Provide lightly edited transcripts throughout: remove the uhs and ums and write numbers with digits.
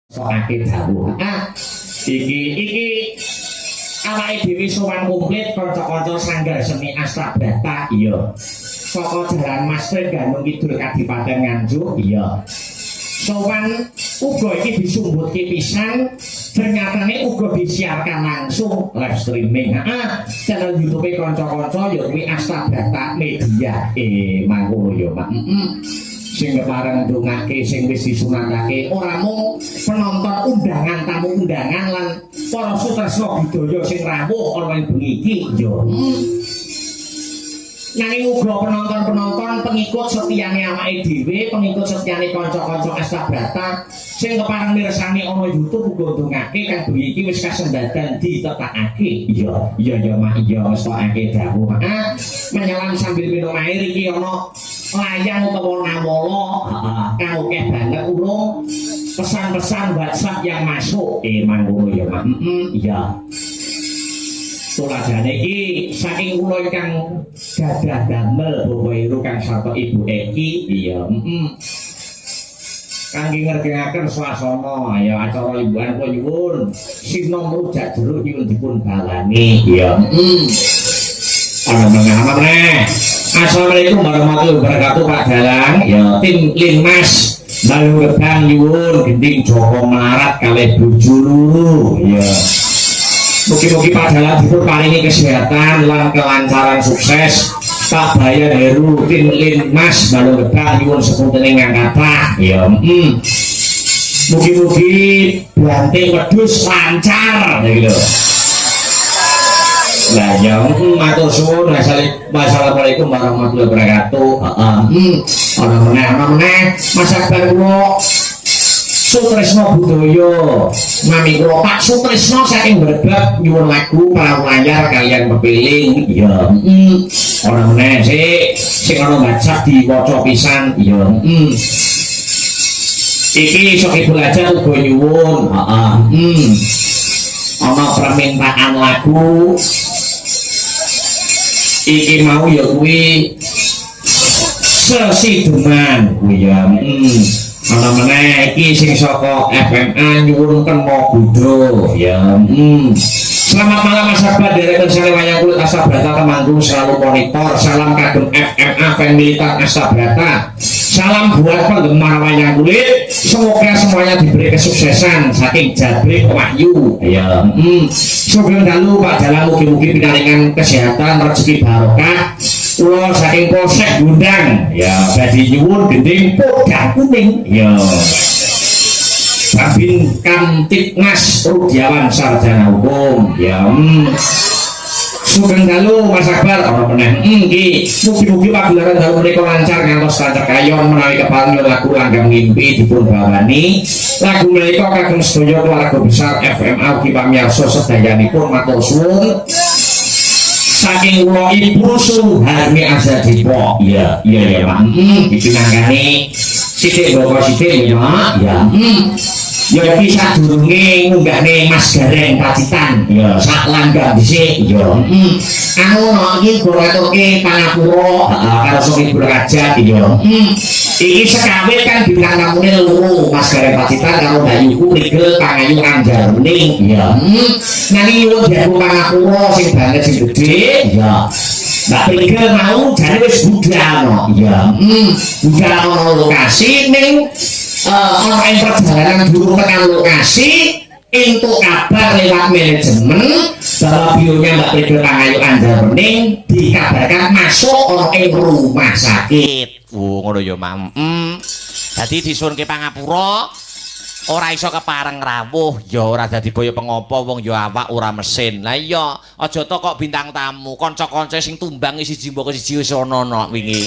Sokake dawuh. Ah, iki iki awake dhewe sowan komplit kanca-kanca Sanggar Seni Astabrata. Iya. Saka Jalan Mas Trengganu Kidul Kadipaten Nganjuk. Iya. Sowan uga iki disumbutke pisan, ternyatane uga disiarkan langsung live streaming. Ah, channel YouTube kanca-kanca ya kuwi Astabrata Media. Eh, mangkono ya, Mak. Heeh. Sing kepareng ndongake sing wis disunatake ora mung penonton undangan, tamu undangan lan para sutresna budaya sing rawuh ana ing bengi iki ya. Nanging uga penonton-penonton pengikut setiane awake dhewe, pengikut setiane kanca-kanca Astabrata sing kepareng mirsani ana YouTube uga ndongake kang bengi iki wis kasembadan ditekakake. Iya, iya ya Mak, iya ngetokake dawuh. Ah, menyelam sambil minum air iki ana layang utawa nawala, heeh, kang akeh banget urung pesan-pesan WhatsApp yang masuk. Eh, mangkono ya, Mak. Heeh, iya. Tuladhane iki saking kula ingkang gadah damel Bapak Heru kang sarta Ibu Eki, iya, heeh. Kangge ngergengaken swasana, ya acara limbukan kula nyuwun sinom rujak jeruk nyuwun dipun balani, iya, heeh. Ana meneh, ana meneh. Assalamualaikum warahmatullahi wabarakatuh Pak Dalang, ya tim Linmas Balung Gebang nyuwun gending Joko Melarat kalih bojo loro, ya. Mugi-mugi Pak Dalang dipun paringi kesehatan lan kelancaran sukses. Pak Bayan Heru tim Linmas Balung Gebang nyuwun sepuntene ingkang kathah. Ya, Mugi-mugi banting wedhus lancar ya gitu. Lah ya, matur suwun. Wassalamualaikum warahmatullahi wabarakatuh. Heeh. Ana meneh, ana meneh. Mas Akbar kula Sutresno Budaya. Nami kula Pak Sutresno saking Brebek nyuwun lagu Perahu Layar kaliyan Pepiling. Iya. Ana meneh sik sing ana WhatsApp diwaca pisan. Iya. Iki sok ibu aja uga nyuwun. Heeh. Ana permintaan lagu iki mau ya kuwi Sesideman kuwi ya. Ana meneh iki sing saka FMA nyuwun Kena Gudha ya. Selamat malam Mas Akbar dari Bersama Wayang Kulit Astabrata Temanggung selalu monitor. Salam kagem FMA Fan Militan Astabrata. Salam buat penggemar wayang kulit. Semoga semuanya diberi kesuksesan saking Jabrik Wahyu. Ya. Sugeng dalu Pak Dalang, mugi-mugi pinaringan kesehatan, rezeki barokah. Kula saking Polsek Gundang ya badhe nyuwun gending Podang Kuning ya. Babin Kamtibmas Rudiawan Sarjana Hukum ya. Sugeng dalu Mas Akbar, ana meneh. Iki mugi-mugi pagelaran dalu menika lancar ngantos lancar kayon. Menawi kepareng lagu Langgam Ngimpi dipun bawani. Lagu menika kagem sedaya keluarga besar FMA ugi pamirsa sedayanipun, matur suwun. Saking kula Ibu Suharmi Azadipo. Iya, iya ya, Pak. Iki mangkane sithik mboko sithik ya, Pak. Ya. Ya iki sadurunge ngunggahne Mas Gareng Pacitan. Ya, sak langgam dhisik. Ya. Anu no iki uga ngaturke pangapura, heeh, karo sok Ibu Raja, ya. Iki sekawit kan bintang tamune loro, Mas Gareng Pacitan karo Mbak Yuku Prigel Pangayu Anjarwening. Ya. Nanging nyuwun diaku pangapura sing banget sing gedhe. Ya. Mbak Prigel mau jane wis budal no. Ya. Budal ana lokasi ning ana ing perjalanan durung tekan lokasi entuk kabar lewat manajemen bahwa bionya Mbak Prigel Pangayu Anjarwening dikabarkan masuk ana ing rumah sakit. Oh, ngono ya, Mam. Dadi disuwunke pangapura ora iso kepareng rawuh, ya ora dadi boyo pengopo wong ya awak ora mesin. Lah iya, aja to kok bintang tamu, kanca-kanca sing tumbang siji mboko siji wis ana no wingi.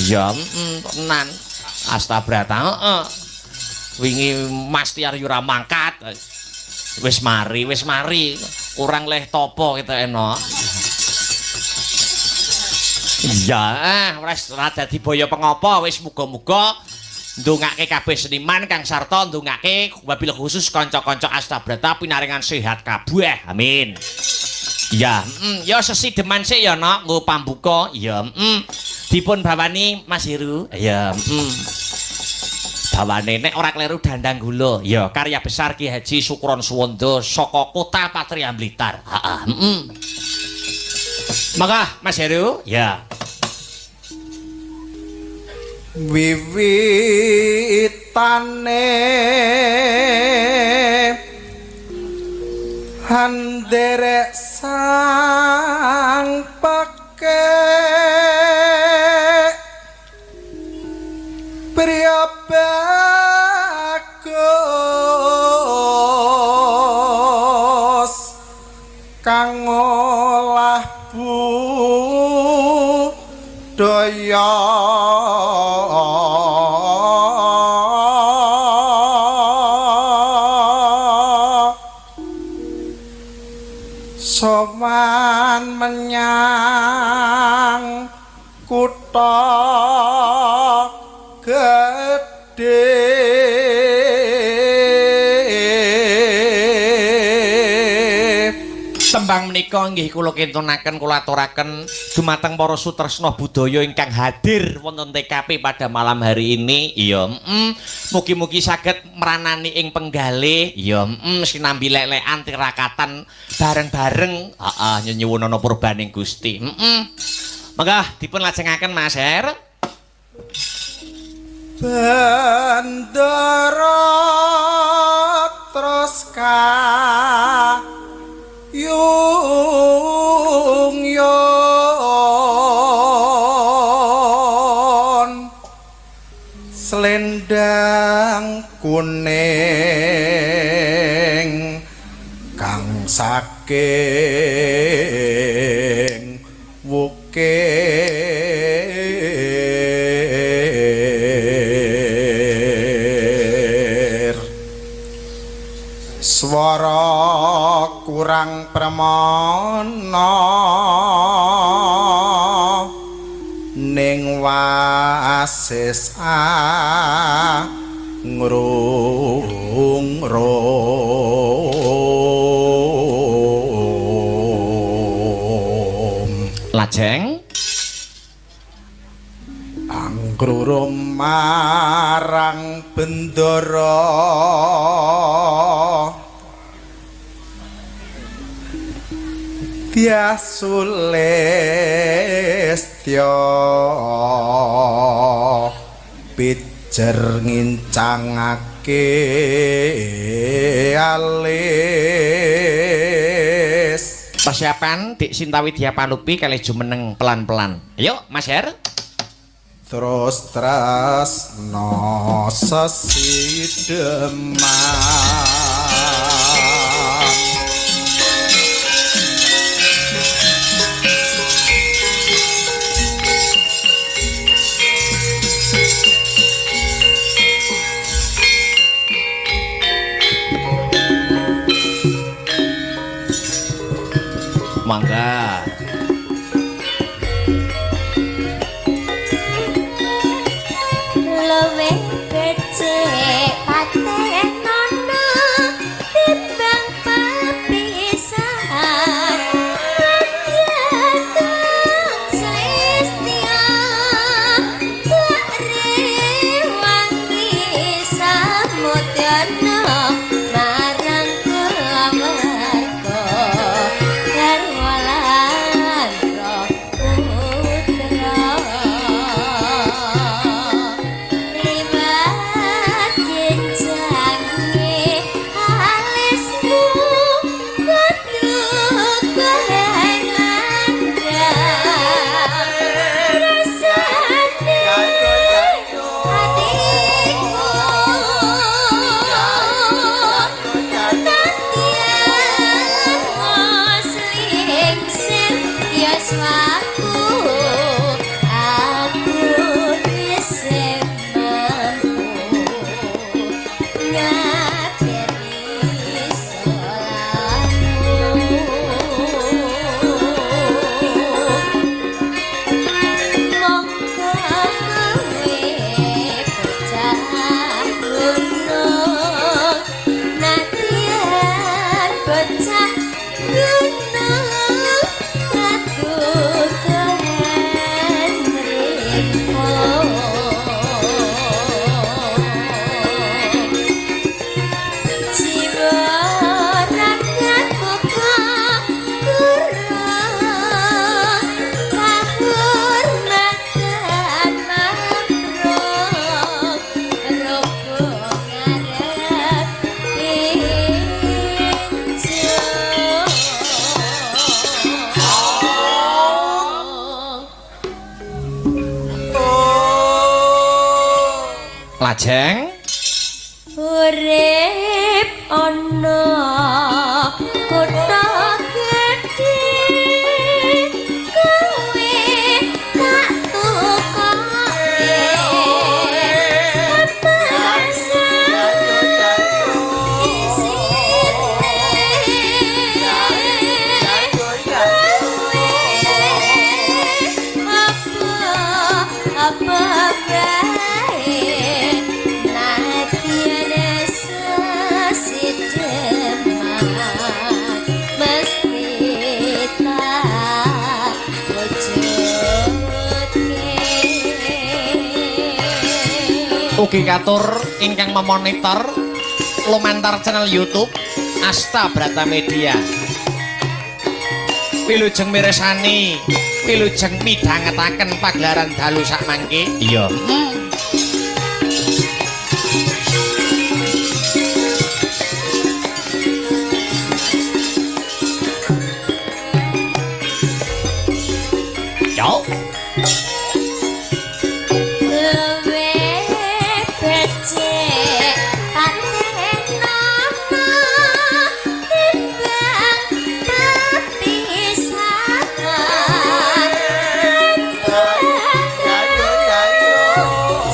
Iya, tenan. Astabrata, heeh. Wingi Mas Tiar yo ora mangkat. Wis mari, wis mari. Kurang leh topo kita enak. Iya, eh wis ora dadi boyo pengopo, wis muga-muga ndongake kabeh seniman kang sarta ndongake wabil khusus kanca-kanca Astabrata pinaringan sehat kabeh. Amin. Ya, ya sesideman sik ya, Nok, nggo pambuka. Ya. Dipun bawani Mas Heru. Ya. Bawane nek ora kleru Dandang Gula. Ya, karya besar Ki Haji Sukron Suwondo saka Kota Patria Blitar. Heeh, heeh. Mangga Mas Heru. Ya. Wiwitane handerek sang peke priya bagus kang ngolah budaya sowan menyang kutha gedhe. Tembang menika nggih kula kintunaken kula aturaken dumateng para sutresna budaya ingkang hadir wonten TKP pada malam hari ini. Iya, mugi-mugi saged mranani ing penggalih. Iya, sinambi lek-lekan tirakatan bareng-bareng. Heeh, nyenyuwunana purbaning Gusti. Heeh. Mangga dipun lajengaken Mas Her. Bendara terus kayung yon selendang kuning kang saking wukir swara kurang premana ning wasis ngrung rum Lajeng angkrurum marang bendara Dyah Sulistya pijer ngincangake alis. Persiapan Dik Sinta Widya Palupi kalih jumeneng pelan-pelan. Ayo Mas Her. Terus tresno sesideman Mangga. Luwih becik patenono timbang pepisahan. Sulistya tak rewangi samudyana marang kulawarga garwa lan putra liwat genjang. Lajeng Urip ana kutha gedhe, kowe tak tukoke pasar isine, kowe apa apa bae nadyan sesideman mesti tak wujudke. Ugi katur ingkang memonitor lumantar channel YouTube Asta Brata Media. Wilujeng mirsani, wilujeng midhangetaken pagelaran dalu sakmangke. Iya. Yo. Luwih becik patenono timbang pepisahan.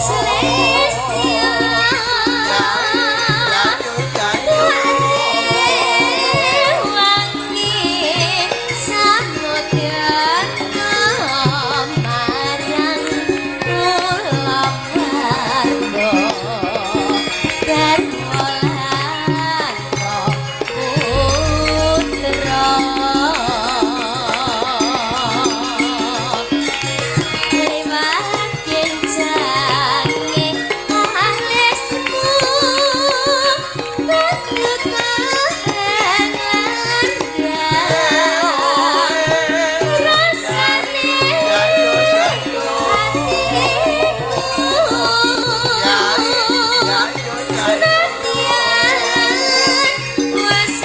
Celestia wangi samudyana marang kula warga garwa lan putra. Liwat kencange alismu kakukahan landang rasane atiku senadyan wis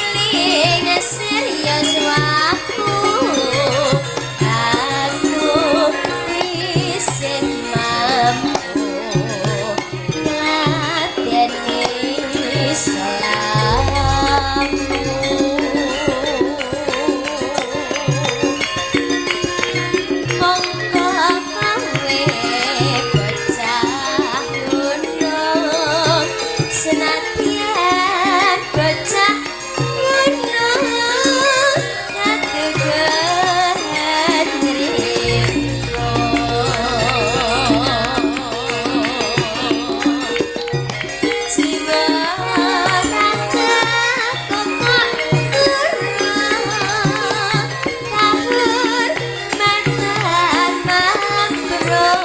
serius waku aku isin mampu ngladeni sliramu. Monggo kowe bocah gunung, senadyan bocah gunung kategehan nrimo. Jiwa raga kok kahurmatan mambrung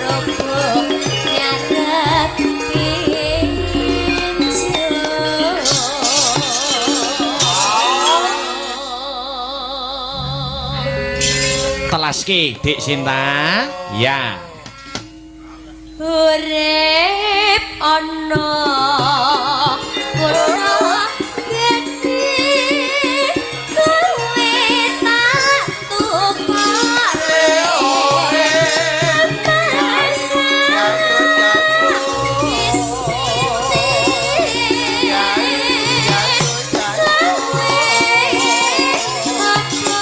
roboh nyarep pinju. Telaske Dik Sinta. Ya. Urip ana kutha gedhe, kowe tak tukoke pasar isine, kowe apa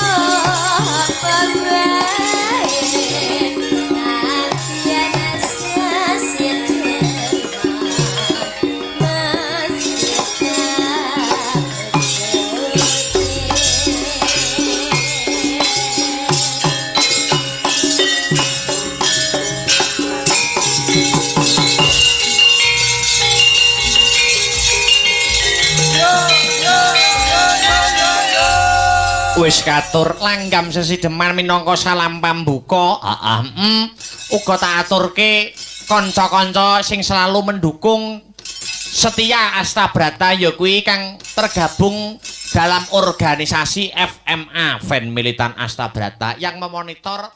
apa bae nadyan sesideman mesti tak wujudke. Wis katur langgam sesideman minangka salam pambuka. Heeh. Uga tak aturke kanca-kanca sing selalu mendukung setia Asta Brata ya kuwi kang tergabung dalam organisasi FMA, Fan Militan Asta Brata, yang memonitor